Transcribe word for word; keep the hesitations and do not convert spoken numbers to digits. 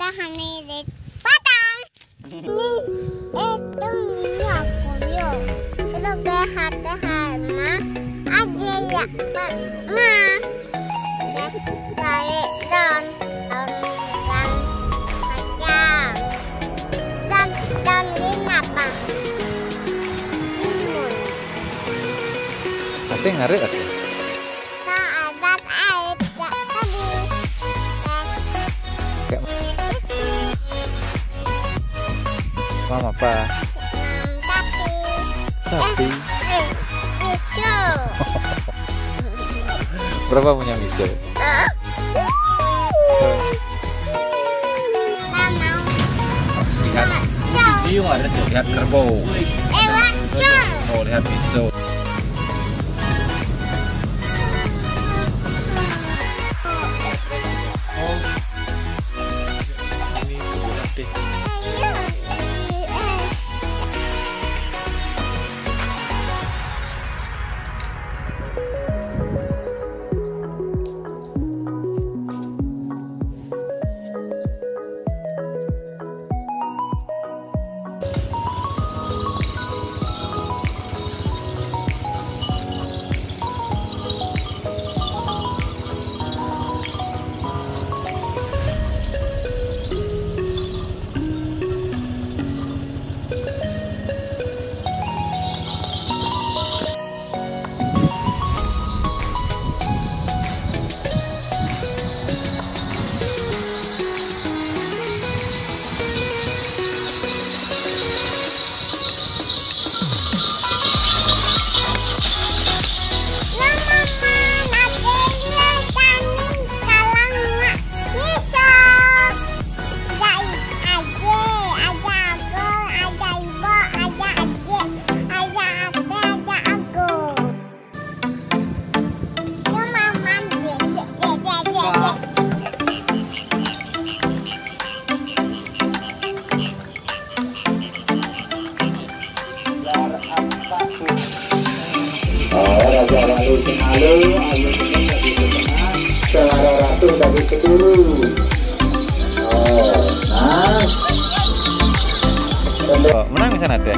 Tahan ini Padang. Ini itu minyak kunyit. Terus ke hati sama aja ya, Pak. Ma. Ya, tarik dan orang kacang. Dan dan ini apa? Timun. Ate ngarit ate. Nah, ada air tak tadi. Eh, Kayak itu. Mama apa? Nah, tapi. Sapi. Eh, miso. Berapa punya miso? Tak mau. Lihat, Cok. lihat kerbau. Eh, wak, cok. Oh, lihat miso. Oh, ini udah deh. Oh, Raja Wali Semalu, Ayu Seni tadi ke tengah, Suara Ratu tadi ke dulu. Oh, nah. Oh, menang di sana deh.